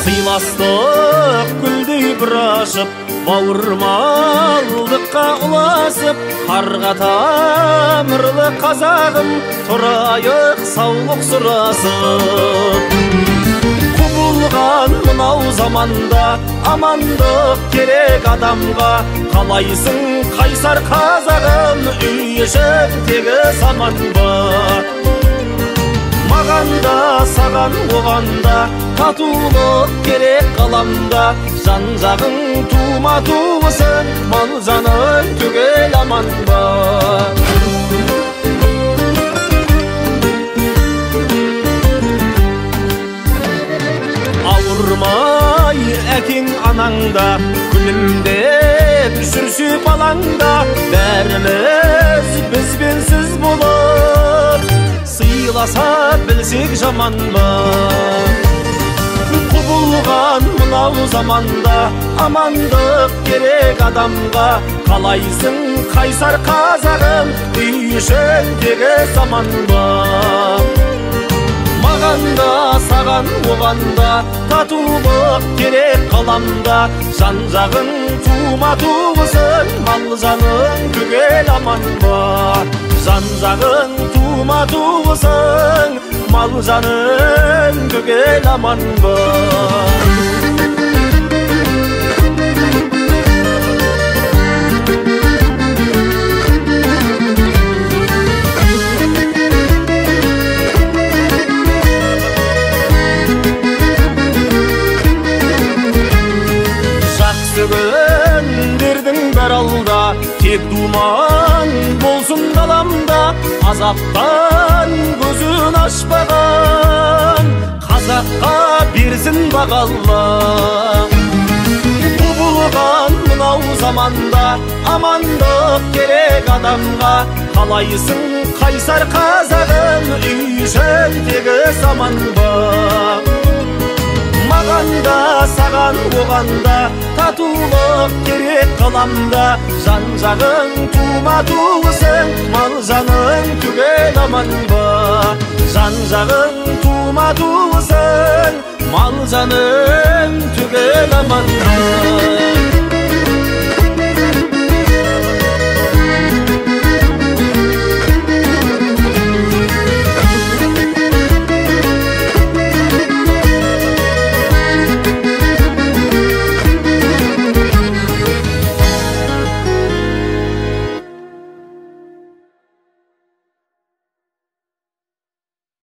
Сыйластық гүлдей бір ашып, бауырмалдыққа ұласып, қарға тамырлы қазағым, тұрайық саулық сұрасып. Құбылған мынау заманда, амандық керек адамға, қалайсың қайсар қазағым, үй ішің тегіс аман ба? Маған да, саған, оған да татулық керек ғаламда, жан жағың тума туысың, мал жаның түгел аман ба? Ауырмай әкең анаңда, күлімдеп жүрсе балаңда, бәріміз бізбен сіз болып, сыйласа білсек жаман ба? Құбылған мынау заманда, амандық керек адамға, қалайсың қайсар қазағым, үй ішің тегіс аман ба? Маған да, саған, оған да татулық керек ғаламда, жан жағың тума туысың, мал жаның түгел аман ба? Жан жағың тума туысың, мал жаның түгел аман ба? Жақсы күндердің бәрі алда, тек думан болсын даламда, азаптан көзін ашпаған қазаққа берсін бағалла. Құбылған мынау заманда, амандық керек адамға, қалайсың қайсар қазағым, үй ішің тегіс аман ба? Маған да, саған, оған да татулық керек ғаламда, жан жағың тума туысың, мал жаның түгел аман ба? Жан жағың тума туысың, мал жаның түгел аман ба?